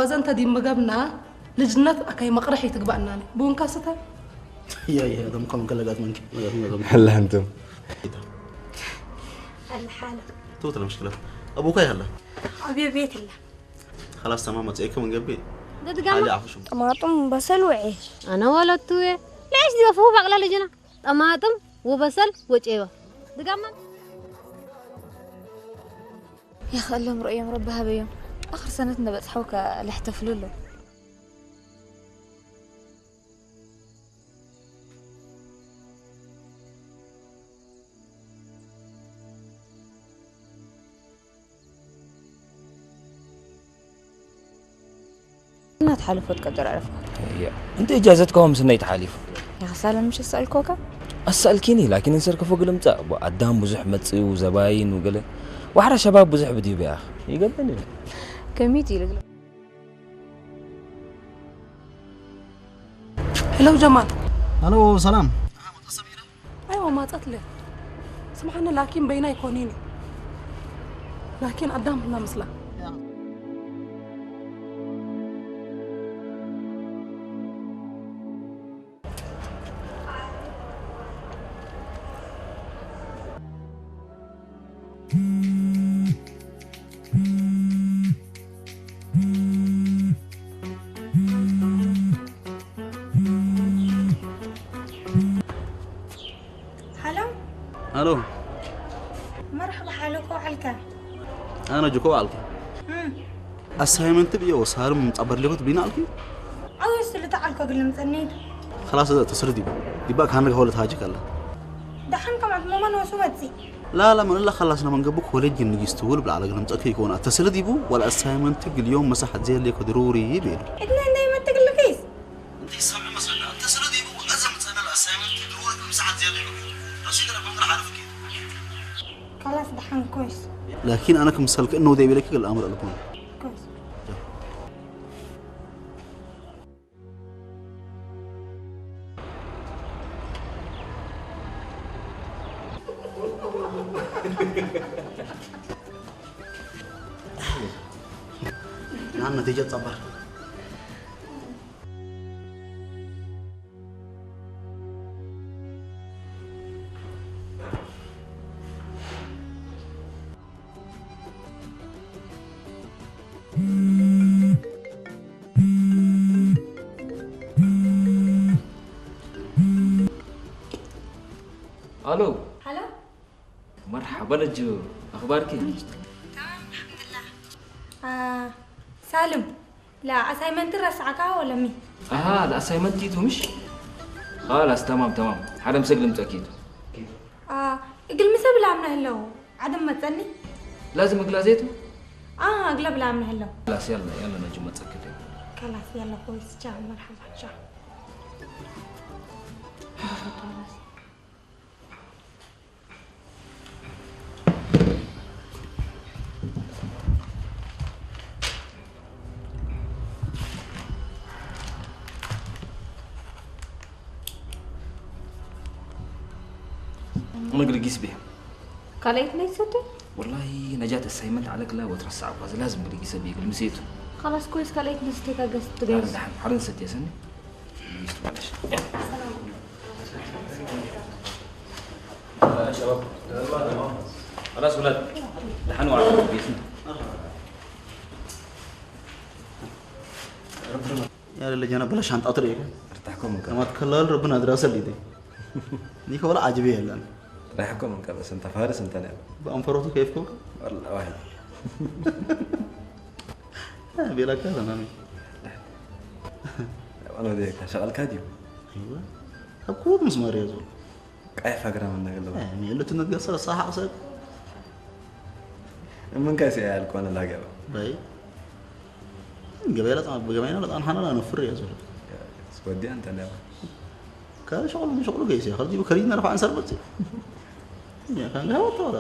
እዘን ተዲምገብና ልጅነት ኣካይ መቕርሒ ትግባእና። ቡንካ ስተ። يا يا دم كم كلا جات منك. هلا انتم. الحالة. توت المشكلة. أبوك يا هلا. عبي بيت الله. خلاص تمام، ما تسيكم من قبل. ده تقام علي عفو شو. طماطم بصل وعيش. أنا ولدت ويا. ليش دي مفهوم بقى لجنة؟ طماطم وبصل وجيبة. دقام يا أخي اللهم رؤيهم رب هبيهم. آخر سنة نبت حوكة لحتفلوا له. እናተሓለፎት ቀደር ዕረፍካ እንተ እጃዘትካዎም ስነይ ተሓሊፉ ያኽሳለን ምሽ ሰልኮካ ኣሳልኪኒ ላኪን እንሰርክፎ ግልምጻ ኣዳም ብዙሕ መጽኡ ዘባይን ውገለ ዋሕራ ሸባብ ብዙሕ ብድዩ ቢኣኽ ይገብን ከሚት ይልግሎ ሄሎ ጀማል ሄሎ ሰላም ኣይዋ ማፀትለ ስምሓኒ ላኪን በይና ኣይኮኒኒ ላኪን ኣዳም ህላ ምስላ هلو الو مرحبا حالك وعلكا انا جوكو علكي مم. assignment ብዮ ሳርም ጻበር ሊኹት ቢና ኣልኪ أو يستلت علكو قلم سنيد خلاص ተስርዲ ይባ ካን ሆለት ሃጅ ከላ دحن كم عد ماما نوسو متزي لا لا من الله خلصنا من قبل كوليج نجستول بالعلاقة نمتأكد يكون التسرد يبو ولا assignment قل يوم مساحة زي اللي كضروري يبين إدنا إندا يمتك اللقيس انت سامع مسألة التسرد يبو أزم تسأل ال assignment ضروري مساحة زي اللي يبين رشيد أنا بقدر أعرف كده خلاص دحن كويس لكن أنا كمسألك إنه ده يبي لك الأمر الكون كويس نعم نتيجة صبر الو هلا مرحبا نجو اخبارك تمام الحمد لله آه سالم لا assignment رسعك ولا مي اها ال assignment تيتو مش خلاص تمام تمام حدا مسجل متاكد آه قل مسبل عمنا هلو عدم متسني لازم اقلازيتو اه اقلب لا عمنا هلو خلاص يلا يلا نجو متاكد خلاص يلا خوي سجاه مرحبا سجاه نقرا قيس به قاليت لي ستة والله نجاة assignment على كلا وترسع باز لازم قرا قيس به قل مسيتو خلاص كويس قاليت لي ستة قست حرن حرن ست يا سني معلش شباب خلاص ولاد دحنوا على بيسنا يا للي جانا بلا شنطة طريقة ارتاحكم من كلام كما تكلل ربنا دراسة اللي دي نيكو ولا عجبي يلا رايحكم من كلام انت فارس انت نعم بأنفروتو كيفكم والله واحد بلا كذا نامي انا ذيك شغل كاديو ايوه أكو مسمار يا زول كيف اقرا من نقل يعني اللي تنقص الصحة عصب من كاسي يا الكون لا قبل باي ገበያ ለጣ ገበያ ለጣ ሓና ላ ነፍር እያ ዘሎ ወዲ ኣንተ ነባ ከ ሸغل من شغل ገይስ እያ ከዚ በከሪ ነረፋ ኣንሰር በጽ እያ ካን ጋር ወጣ ወላ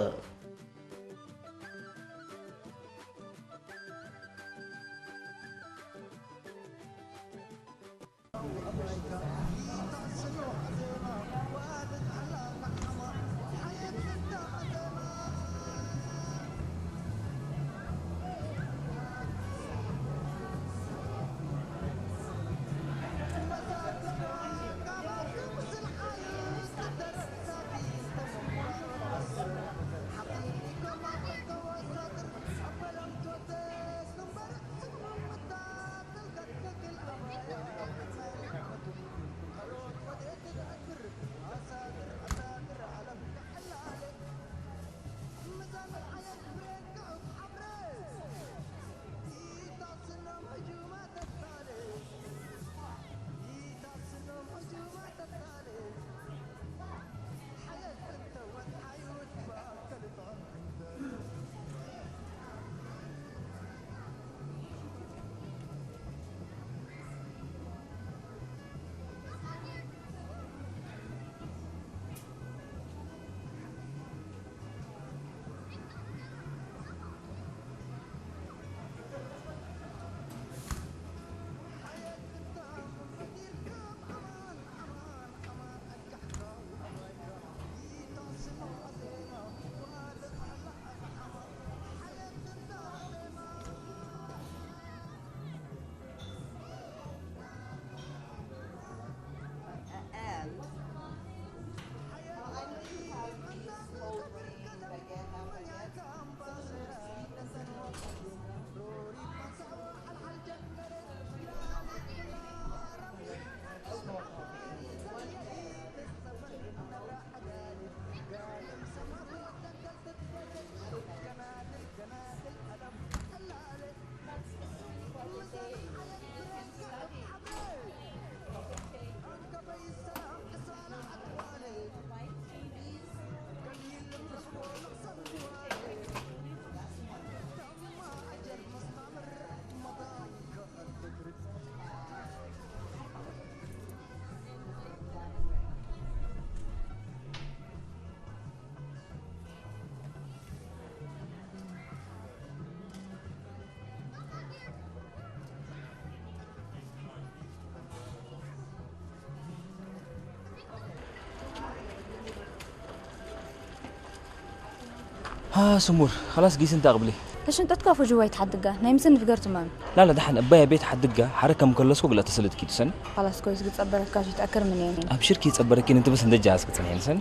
ها سمور، خلاص قيس انت اقبلي. እሺ እንጠትካ ፍጁ ወይ ትሓድጋ ናይ ምስን ፍገር ትማም لا لا دحن ابايا بيت حدقة حركة مكلس وقلت تسلت كيدو سن. خلاص كويس قد صبرك كاش تأكر من يعني ابشر كي تصبرك انت بس انت جاهز كتسن يعني سن.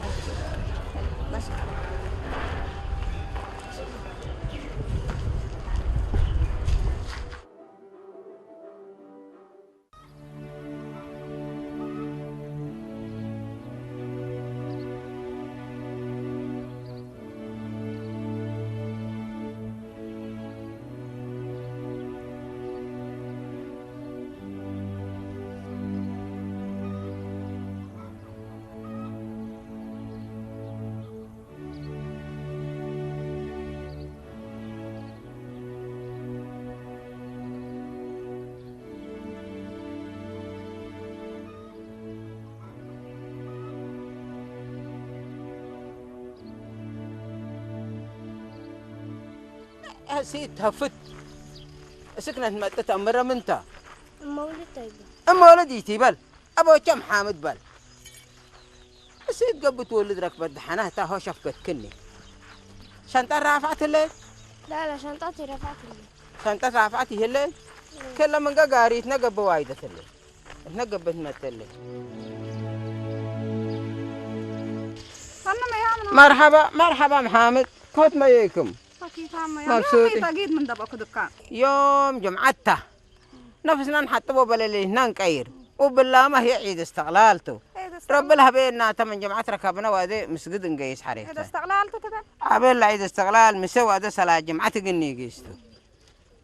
እሲ ተፍት እስክነት መጥት ኣምረ ምንታ እመውልድ ኣይብል እመውልድ ይትይበል ኣቦቸም ሓምድ በል እሲ ትገብት ወልድ ረክበት ደሓና እታ ሆሸፍከትክኒ ሸንጠ ራፋት ህለ ላላ ሸንጣት ይረፋት ይብል ሸንጠ ራፋት ይህለ ከለ መንገ ጋሪት ነገበ ዋይደትለ እትነገበት መተለ ሰላም ያምና መርሐባ መርሐባ መሓመድ ኮት መየይክም ፈኪታማ መብሱጢ። ያምና ተጊድ ምን ደበኩ ድካ ዮም ጅምዓታ ነፍስና ንሓጥቦ በለለይትና ንቀይር وبالله ما هي عيد استقلالته رب الهبينا تمن جمعة ركبنا وادي مسجد نقيس حريقته استقلالته تبع عبل عيد استقلال مسوى هذا صلاة جمعة قني قيستو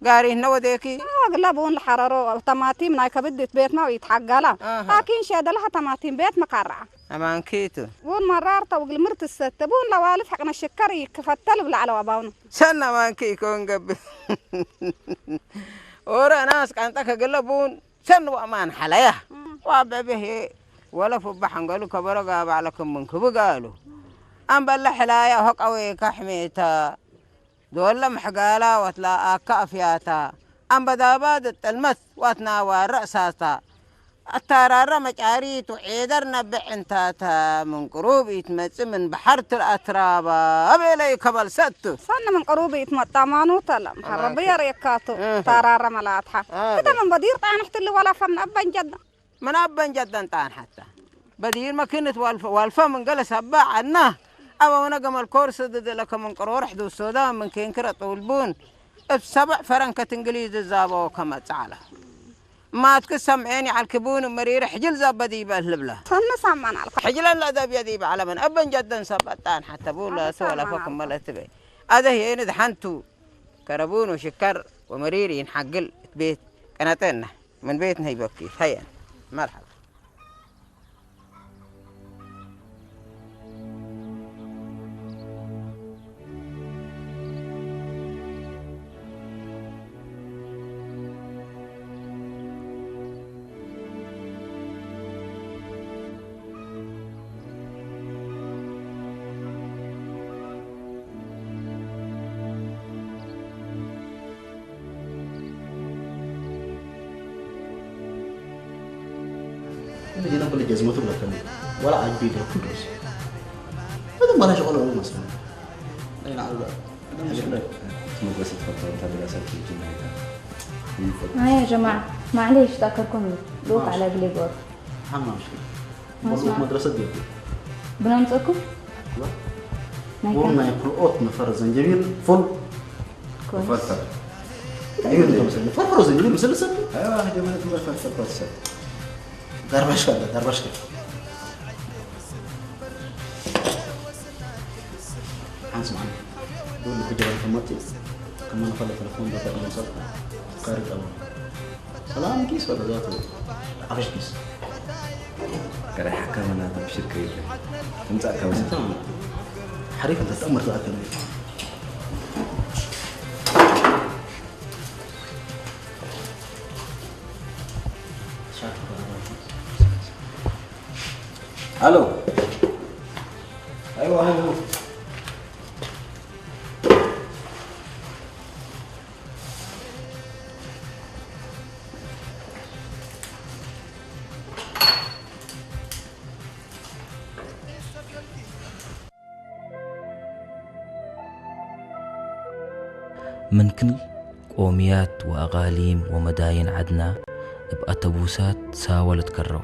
قاري هنا وديكي ግላ ብውን ዝሓረሮ ተማቲም ናይ ከብድት ቤትና ይትሓጋላ ኣሃ። ላኪን ሸደልሃ ተማቲም ቤት መካርዓ أمان كيتو ብውን መራር ተውግል ምርት ዝሰተ ብውን ለዋልፍ ሕቅነ ሽከር ይክፈተል ብላዕለ ዋባውኑ سنة أمان كيكون قبل ورا ناس كانت كقلبون سن وأمان حليا وابا به ولا فبحن قالوا كبرقا بعلكم من كبقالوا أم بلا حلايا هق أوي كحميتا ዶለ ምሕጋላ ወትላ ኣካ ኣፍያታ ኣንበዳባ ድጠልመት ዋትናዋ ረእሳታ ኣታራረ መጫሪት ውዔደር ነብዕ እንታታ ምን ቅሩብ ኢትመጽእ ምን በሐር ትልኣትራባ ኣቤለይ ከበልሰቱ ሰኒ ምን ቅሩብ ኢትመጣማኑ ተለም ሐረብ የርእየካቱ ታራረ መላትሓ ክተ ምን በዲር ጣንሕትሊ ወላ ፈምን ኣበንጀዳ ምናበን ጀደን ጣን ሓታ በዲር መኪንት ዋልፈ ዋልፈ ምን ገለ ሰባ ዓና ኣበውነ ገመል ኮርስ ድድለ ከምን ቅሮርሕ ዱሶዳ ምን ኬንክረ ጥውልቡን እብ ሰብዕ ፈረንከት እንግሊዝ ዛበው ከመጽ ዓላ ማትክ ሰምዔን ይዓልክቡን መሪር ሕጅል ዘበ ዲበ ልብለ ሰኒ ሳማን ኣልካ ሕጅለን ለደብ የዲብ ዓለመን እበን ጀደን ሰበጣን ሓተ ቡለ ተወለፈ ክመለት በይ ኣደህ የንድ ሓንቱ ከረቡን ወሽከር ወመሪር ይንሓግል እት ቤት ቀነጠና ምን ቤት ነህይበኪ ሀየን መርሐባ እንደገና በለ ጀዝመቱ ብለከኒ ወላ አጁ ይደርኩ ድረስ በደም ባላ ሸቆለ ነው መስለኝ አይና አላ መድረሰ ትፈታ ወታደር ሰልፍ ጅምር هاي يا جماعة معليش تأكلكم لوط على قليبور حمام شكل مضبوط مدرسة ديالكم بنمسكم ورنا يكل اوت نفر زنجبيل فل كويس ايوه انت مسلم فرفر زنجبيل مسلسل ايوه واحد يوم انت ما تفكر تفكر دروش كذا دروش كذا حنسمع عنه دول كجرا تمتي كما نفضل تلفون ده تقريبا صفحة خارج أول ሰላም ኪስ በቃ ዛቱ አፈሽ ኪስ ከራይ ሓካመና ተብሽር ከይለ ትምጻእ ካብ እንተ ሓሪፍ እንተ ተምር ተኣከለ الو ايوه هو هو ምን ክል ቆምያት ወአቃሊም ወመዳይን ዐድና እብ አተቡሳት ሳወ ልትከረው።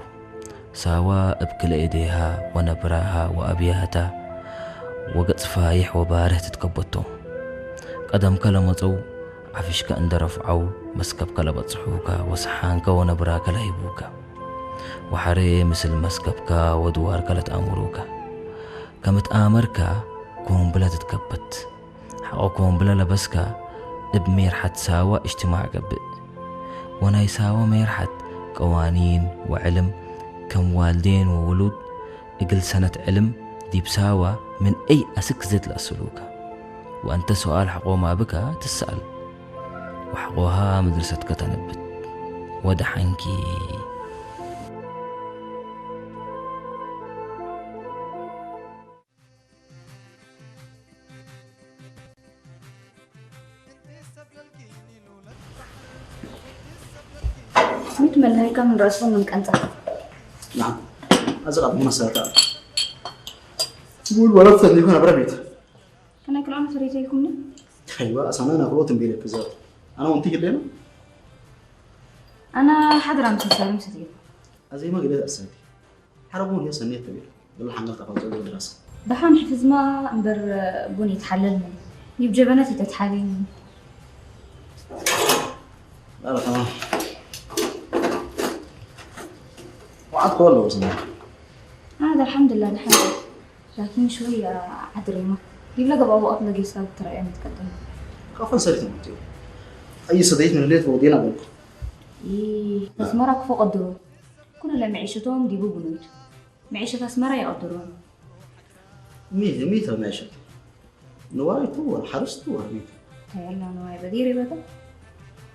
ሳወ እብ ክልኤ እዴሃ ወነብራሃ ወአብያታ ወገጽ ፋይሕ ወባርህ ትትከበቶም። ቀደምከ ለመጸው፣ ዐፍሽከ እንደ ረፍዐው፣ መስከብከ ለበጽሑከ ወሰሓንከ ወነብራከ ለህይቡከ። ወሐሬ ምስል መስከብከ ወድዋርከ ለትአምሩከ። ከምትአመርከ ኮምብለ ትትከበት። ሐቆ ኮምብለ ለበስከ እብ ሜርሐት ሳወ እጅትማዕ ገብእ። ወናይ ሳወ ሜርሐት ቀዋኒን ወዕልም ከም ዋልዴን ወውሉድ እግል ሰነት ዕልም ዲብ ሳወ ምን አይ አስክ ዘት ለአስሉከ። ወአንተ ሰዋል ሐቆ ማብከ ትሰአል። ወሐቆሃ መድረሰትከ ተነብት። ወደሐንኪ። ሚት መለሀይካ ምን ረእሱ ምን ቀንጻ። ናም። እዚ ቐድሞ መሰረታ። ትብል ወለት ሰኒኩ ነብረ ቤት። ከናይ ክልኦም ሰሪተይኩም ኒ? ከይዋ ኣሳና ናክሎ ትንቢለ ክዛት። ኣና ወንቲ ይለና። ኣና ሓድራ ምሰሰሪ ምሰትዩ። ኣዘይ መግደት ኣሰንቲ። ሓረቡ ነው ሰኒት ተቢል። ብላ ሓንገል ተፋዘ ድረስ። ደሓን ሕፍዝማ እምበር ቡን ይትሓለል ምን ይብ ጀበነት ይተትሓለል። لا لا تمام. وعد كله بس. هذا الحمد لله الحمد لله. لكن شوية عدريمة. يبلغ بابا أطلق يسال ترى يوم تقدم. كفن سريت متي. أي صديق من الليل ودينا بلكم. إيه، بس مرة كفو قدروا. كل اللي معيشتهم دي ببنوت. معيشة أسمرة يقدرون. ميتة ميتة معيشة. نوايتو والحرستو وهميتو. هيا الله نوايا بديري بدا.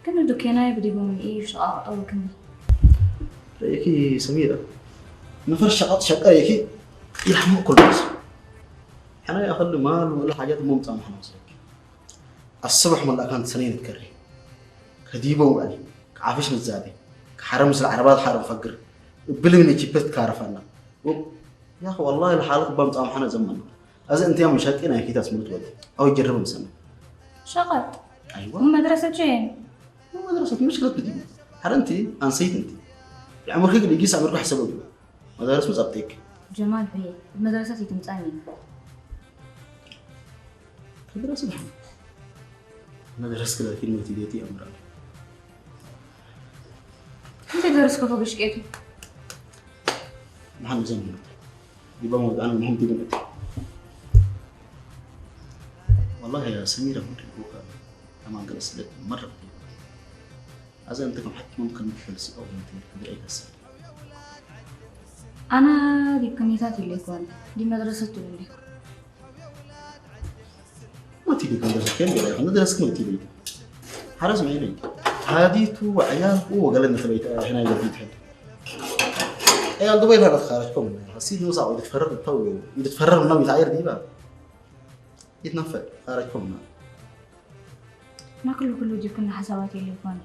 كنا دكيناي بدي بوم إيه شقاق أو كنا. ريكي سميرة. نفر شقط شقا ريكي. يلحمو كل بس. حنا ياخذ مال ولا حاجات مو مطعم حنا مسلك. الصبح من الأكان سنين تكري. كديبو وعلي. كعافش مزابي. كحرم سل عربات حرم فقر. بلمني جيبت كارفانا. يا أخي والله الحالك بام طعم حنا زمان. أزا أنت يا مشاكين يا كيتاس ملت ولد. أو يجرب مسمى. شقط. أيوة. مدرسة جين. مو مدرسة مشكلة بدي. هل أنت أنسيت أنت؟ العمر خيك اللي يجيس عمرك حسب أبوه. مدارس مزابطيك. جمال هي. مدرسة يتمتعني. مدرسة الحمد. مدرسة كذا كلمة تيجي أمرا. أنت درس كفو بشكيتو. محمد زين. يبقى موضوع أنا المهم تيجي نت. والله يا سميرة كنت بقولك أنا ما أقدر أسلك مرة. أزا أنت كم حتى ممكن نفلس أو أنت بدي أي كسر. أنا دي كميتات اللي يكون دي مدرسة اللي يكون. ما تيجي كم درس كم درس كم درس كم تيجي. حرس ما يلي. هادي تو وعيال هو قال لنا تبيت هنا يبيت هنا. عيال دبي لا خارجكم. حسيت نوزع يتفرر الطول يتفرر النوم يتعير ديبا. يتنفل خارجكم. ما كله كله جيب كنا حسابات اللي يكون.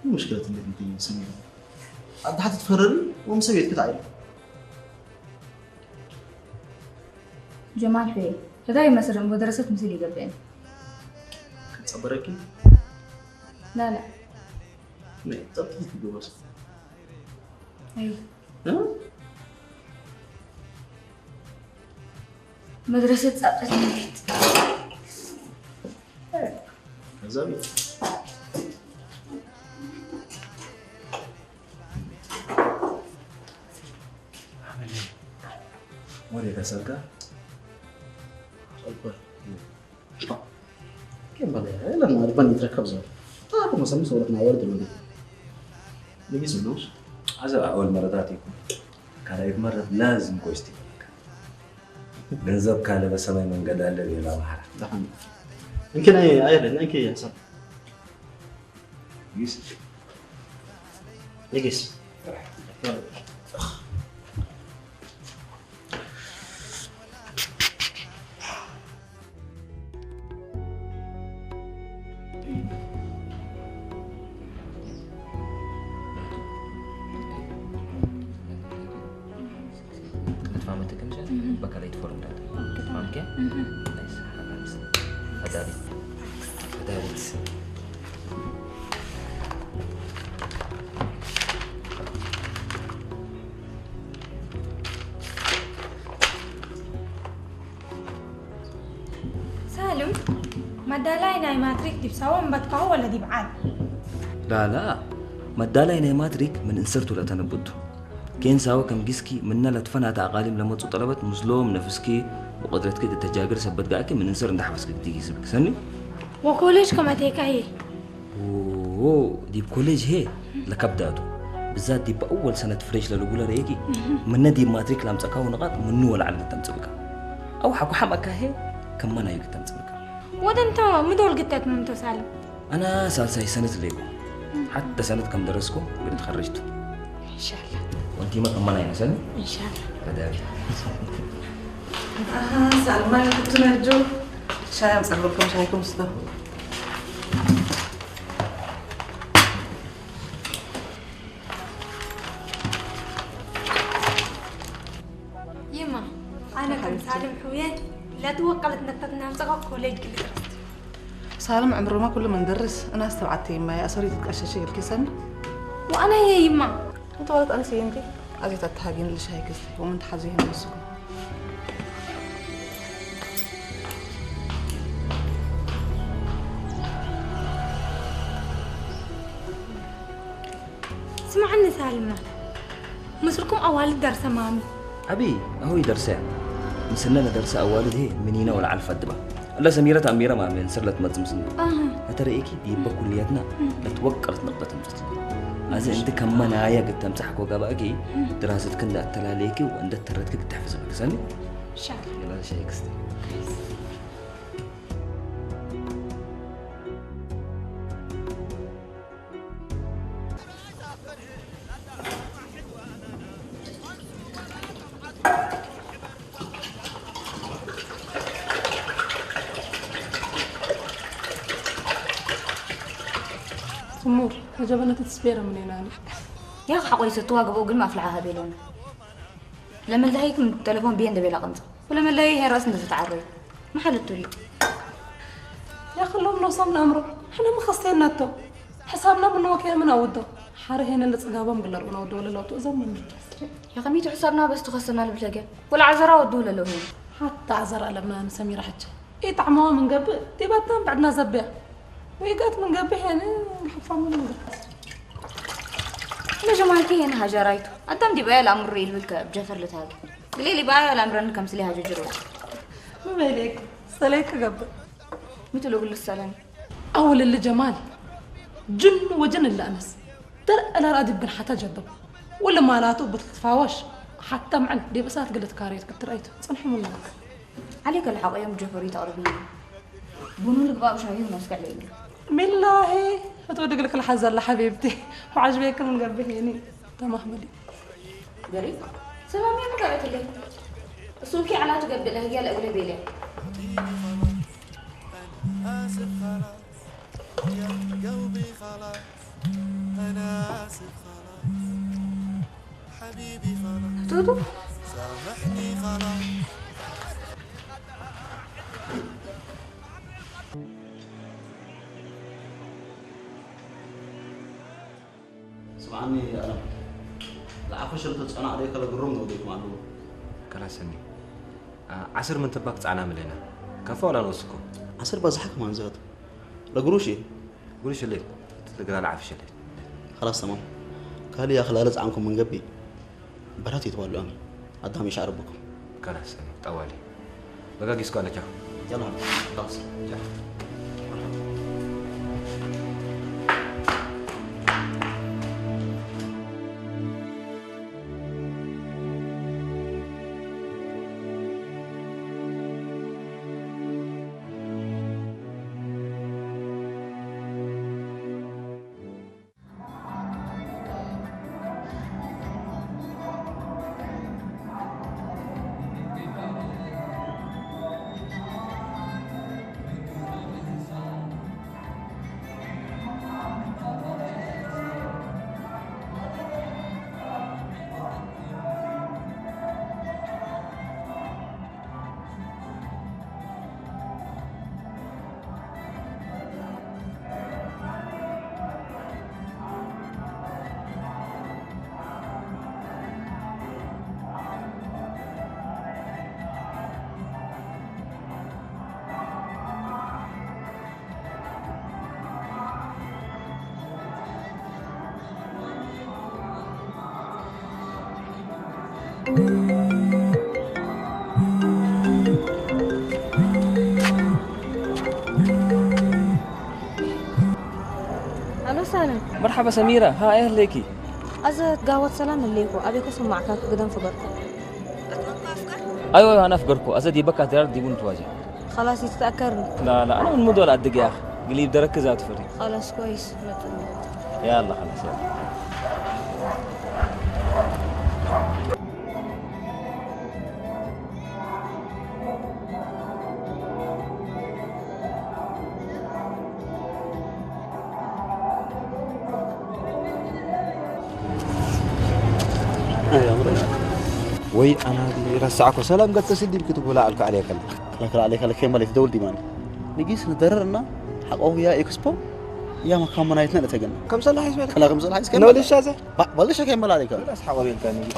مو مشكلة اللي انت سميرة. عاد حتى تفرري ومسويت كده عيل. جمال حي. فداي مثلا مدرسة مثل يقبل. تصبركي؟ لا لا. ما تصبري في الجواز. أيوه. ها؟ مدرسة ጸጥታ ትምህርት ከዛ ቤት ወደ ከሰልካ ጸልኳል። كم بقى؟ لا ما أربعين يتركب زول. طيب ما سمي صورتنا ورد الولد. نجي سنوش. هذا أول مرة تاتيكم. ካልኣይት መረት ላዝም ጎስቲ ይብለካ። ገንዘብ ካለ በሰማይ መንገድ ኣለ ይብል ኣምሓራ። دحين. يمكن أي أي لأن أنك يا سب. ይስ يجيس. ክትፋመቲ ከም በካላይት ፎርም ዳት ፋምከ ናይስ ሓላንስ ኣዳቢ ዳዊት። ሳልም፣ መዳላይ ናይ ማትሪክ ዲብ ሳዋ እምበትካሁ ወለ ዲብ ዓድ? ላላ፣ መዳላይ ናይ ማትሪክ ምን እንሰርቱ ለተነብቱ። ኬን ሳዋ ከም ጊስኪ ምነ ለትፈናተ አቃሊም ለመጹ ጠለበት ምስሎም ነፍስኪ ወቀድረትኪ ተጃግር ሰበት ጋአኪ ምን እንሰር እንዳሐፈስኪ ትጊ ስብክ ሰኒ። ወኮሌጅ ከመቴካ ሄ? ዎ፣ ዲብ ኮሌጅ ሄ ለከብዳቱ። ብዛት ዲብ አወል ሰነት ፍሬሽ ለልጉለ ረኤኪ። ምነ ዲብ ማትሪክ ላምጸካሁ ንቃጥ ምኑ ወለዓል ግተምጽብካ። አው ሐኩ ሐመካ ሄ ከመናዩ ግተምጽብካ። ወደንተ ምዶል ግተት ምንቶ ሳልም? አና ሳልሳይ ሰነት ለይኩ። ሐተ ሰነት ከም ደረስኩ ግድ ተኸረጅቱ። ኢንሻአላህ። ወንቲማ ከመናይ መሰል? ኢንሻአላህ። ከዳቢ። አሃ፣ ሳልማይ ክትነጁ። ሻይ አምጻልኩም፣ ሻይኩም ስቶ። ይማ፣ ኣነ ከም ሓቢብቲ። ሳልም ሕውየት ለትወቀለት ነክተት እናምጸኻ ኮሌጅ ክልጥረት። ሳልም ዕምርማ ኩሉ መንደርስ፣ እናስ ተብዓተ ይማ፣ የእሰሪ ትትቀሸሸ ይልኪ ሰኒ። ወኣነ እየ ይማ። እንተ ወለት ኣንስ እየ እንዲ፣ ኣዜት ኣተሃጊን ልሻይ ክስቲ፣ ወምን ተሓዙ ይህን መስጉ። ስምዓኒ ሳልማ፣ ምስልኩም ኣዋልድ ደርሰ ማሚ። ኣቢ፣ ኣሁይ ደርሰ። ምስነ ለደርሰ ኣዋልድ ሄ፣ ምኒና ወለዓል ፈድባ። እለ ሰሚረት ኣሚረ ማሚ፣ እንስር ለትመጽ ምስነ። ኣሃ። ለተረኤኪ፣ ዲበ ኩልየትና፣ ለትወቀለት ነቅጠት ምጽት። ኣዚ እንቲ ከመናያ ግተምጻሕ ኮጋባእኪ፣ ድራሰትክ እንደ ኣተላለየኪ፣ ወእንደ ተረትክ ግተሕፍዝብክ ሰኒ። ሻ። የላ ሻይ ክስቲ። ስሙር፣ መጀበነት ትስቤረ ምኔና። ያኽ ሓቆይ ሰትዋ ገብኦ ግን ማፍልዓ ሃቤሎና። ለመልዳሃይኩም ተለፎን ብየን ደቤላ ቀምጻ። ወለመለይ ሄራስ እንደተተዓረዩ። መሓለቱ እዩ። ያኽሎም ነብሶም ነእምሮ። ሕነ መኸስተየናቶ። ሕሳብና ምንወከየ ምን ኣውዶ። ሓረ ሄነ ለጽጋቦም ግለርኡ ነውዶ ለለውጡ እዞም ምን። የኸሚቱ ሕሳብና በስቱ ኸሰና ልብለገ። ወላ ዓዘራ ወዱ ለለው ሄነ። ሓታ ዓዘራ ኣለምና ንሰሚራ ሕቸ። ኢጣዕማዋ ምን ገብእ፣ ዲባታን ብዕድና ዘብያ። ወይጋት ምን ገብእ ሄነ፣ ንሕፋሙ ምን ገብእ። መጀማልኪ ሄነ ሃጀራይቱ። ኣዳም ዲባያ ለኣምሩ ይልብልከ ብጀፈር ልትሃጊ። ግሌ ሊባያ ለኣምረን ከምስሌ ሃጀጅሩ። ምበይሌክ፣ ሰለይክ ገብእ። ምትሎ ግሉ ሰለኒ። ኣውልሊ ጀማል። ጅን ወጅን እለ ኣነስ። ደርአ ለራዲብ ግን ሓታ ጀብብ። ወለ ማላቱ ብትትፋወሽ። ሓታ ምዕን ዲብ እሳት ግልት ካሬት ክትርአይቱ። ጽንሑ ምንለክ። عليك الحق يوم جفري تقربيني. ቡኑ ልግባእ ሻሂ ነስከዕ ለይሉ። ሚላሂ፣ እቶ ድግልክ ልሓዘላ ሓቢብቲ። ወዓጅ ቤክን ንገብሄኒ። ተማህመሊ። ገሪብ። ሰላም የምገረትለይ። እሱልኪ ዓላ ትገብእ ለህያ ለእግለ ቤለ። ቱቱ። ስምዓኒ ኣለም፣ ለዓፈሸ ለተጸናዕ ደይከለ ግሩም ነው ደይኩም ኣለዎ። ከላሰኒ። ዓ-፣ ዓስር ምን ተባክ ጻና ምለና። ከፋ ወላ ንወስኮ። ዓስር ባዝሓ ከማን ዘት። ለግሩሽ እየ። ግሩሽ ለይ። ትግራ ለዓፈሸ ለይ። خلاص تمام። ካልእ ያኽል ኣለጽዓንኩም ምን ገቢ። በራት ይተዋሉ ኣሚ። ኣዳም ይሻዕር ብኩም። ከላስ፣ ጠዋሊ። በጋጊስ ኳለ፣ ቻው። يلا خلاص. ቻው። الو سالم. مرحبا سميرة، ها ايه ليكي؟ ازت قهوة سلام الليكو ابيكو سمعك قدم فقركو. ايوه ايوه انا فقركو ازت يبكى ديار ديبون تواجه. خلاص يتذكرني. لا لا انا من مدول ادق يا اخي. قليب درك ذات فري. خلاص كويس. يلا خلاص يلا. ወይ ኣናዲ ረሳዕኮ ሰላም ገተ ስዲም ክትብላ ኣልካ ኣለካ። ለከ ኣለካ ለከ ማለት ደውል ዲማን ንጊስ ንደረርና ሓቆ ያ ኤክስፖ ያ መካመናይትና ለተገና ከም ሰላሕ ይስበል ከላ ከም ሰላሕ ይስከ ነው ልሻዘ ባልሻ ከመላ ኣለካ። ላስ ሓቆ ቤልካ ንጊስ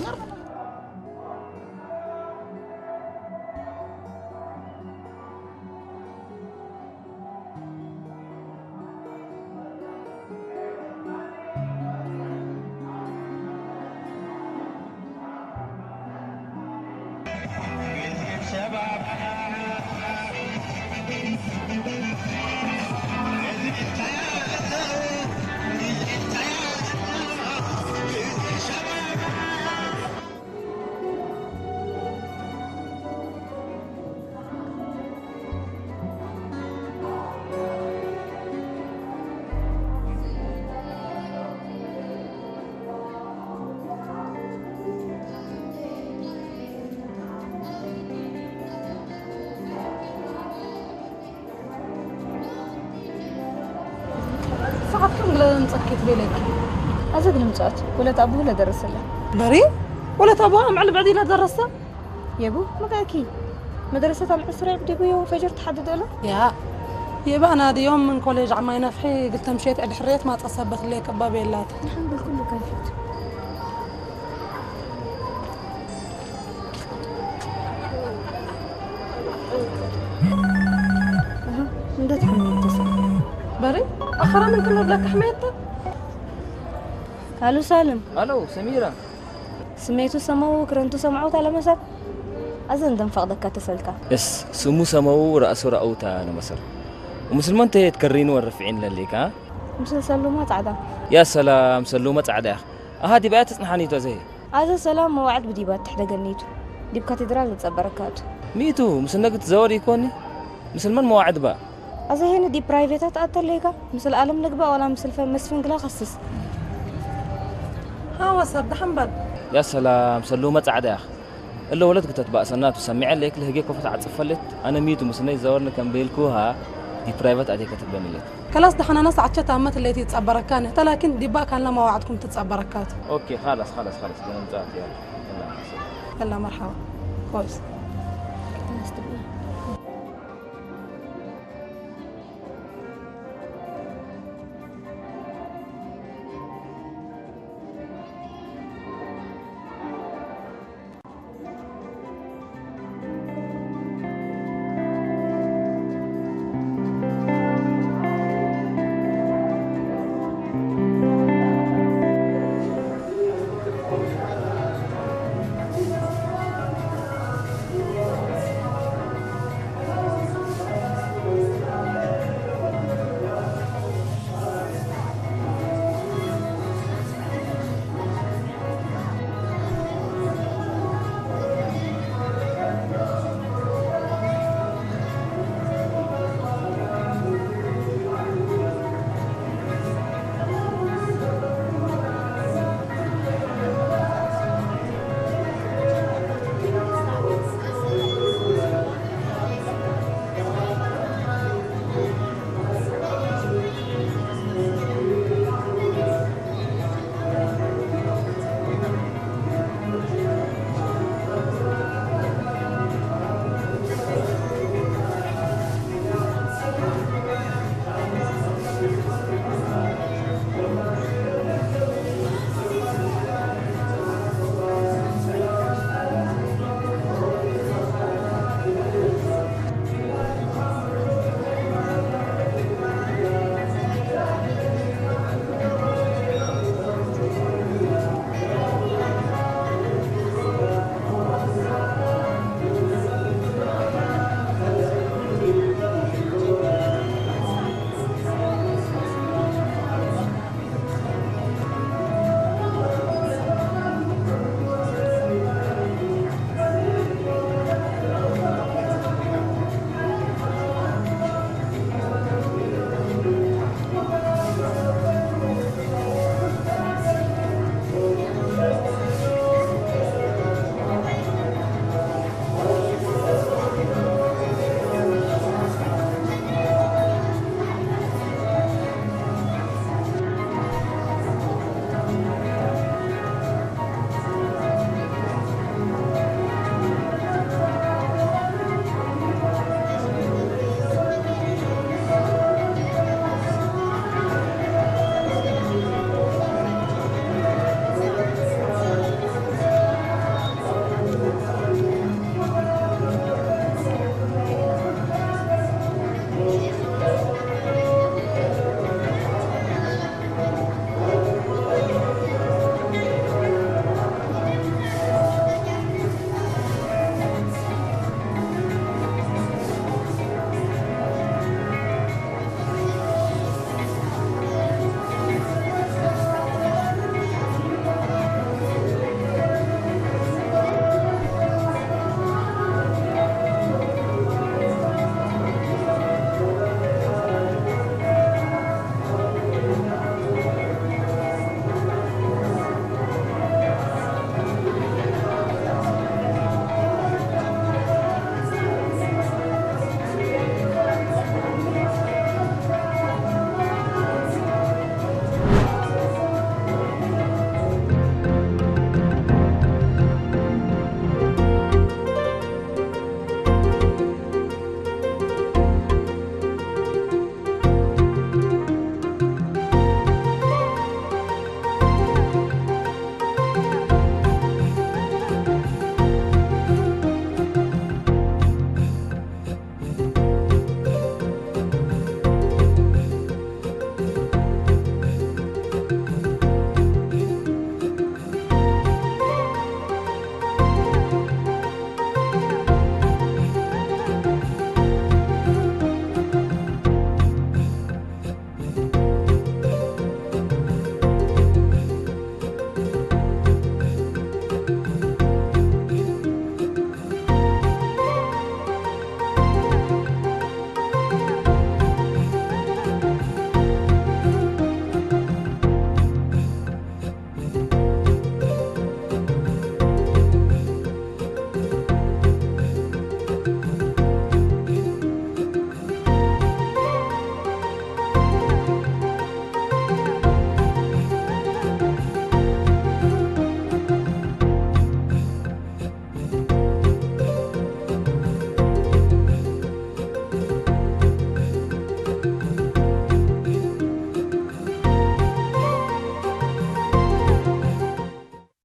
ሰዓት ከም ግለ ምጸኪ ትቤለኪ። ኣዘ ግለ ምጸት ወለት ኣቡሁ ለደረሰለ። በሪ ወለት ኣቡሁ ኣምዕል ብዕዲ ለደረሰ። የቡ መቃኪ መደረሰት ኣልዕስራ ብዲጉ የው ፈጀር ተሓድደሎ። ያ የባና ድዮም ምን ኮሌጅ ዓማይ ነፍሒ ግልተ ምሸት ዕድሕሬት ማጸ ሰበት ለይ ከባብ የላት። ንሓንብል ኩሉ ከንፊት። እንዴት ሐሜት ተሰማ? በሪ ኣኸራ ምን ክኖ ብለካ ሐሜት? ኣሉ ሳልም። ኣሎ ሰሚራ። ስሜቱ ሰመው ክረንቱ ሰምዐውታ ለመሰል። ኣዘ እንደም ፈቕደካ ተሰልካ። እስ ስሙ ሰመው ረእሱ ረእውታ ለመሰል። ሙስልማን ተየት ከሪኑ ወረፍዒን ለሌካ። ምስል ሰሉማ ጻዕዳ። ያ ሰላም ሰሉማ ጻዕዳ ያኽ። ኣሃ ዲባያ ተጽንሓኒቶ ዘሄ። ኣዘ ሰላም መዋዕድ ብዲባ ትሕደገኒቱ። ዲብ ካቴድራል ንጸበረካቱ። ሚቱ ምስ ነግ ትዘወር ይኮኒ? ምስል መን መዋዕድ ባ? ኣዘ ሄነ ዲብ ፕራይቬታት ኣተለይካ? ምስል ኣለም ንግባ ወላ ምስል ፈ-፣ መስፍን ግላ ከስስ? ሃዋ ሰብ ደሓን በል። ያ ሰላም ሰሉመ ጻዕዳ ያኽ። እለ ወለት ግተት ባእሰናቱ ሰሚዐ ለይክ ለህጌ ኮፈት ዓጽፈለት። ኣነ ሚቱ ምስነይ ዘወርኒ ከም ቤልኩሃ ዲብ ፕራይቬት ኣቴ ከትብለንለት። ከላስ ደሓናና ሰዓት ሸተ ኣመት ለይቲ ይጸበረካ ንህተ ላኪን ዲባ ካልና መዋዕድኩም ትጸበረካት። ኦኬ፣ ኻላስ፣ ኻላስ፣ ኻላስ፣ ገና ምጽኣት እያ። የላ፣ መርሓባ። ኮይስ።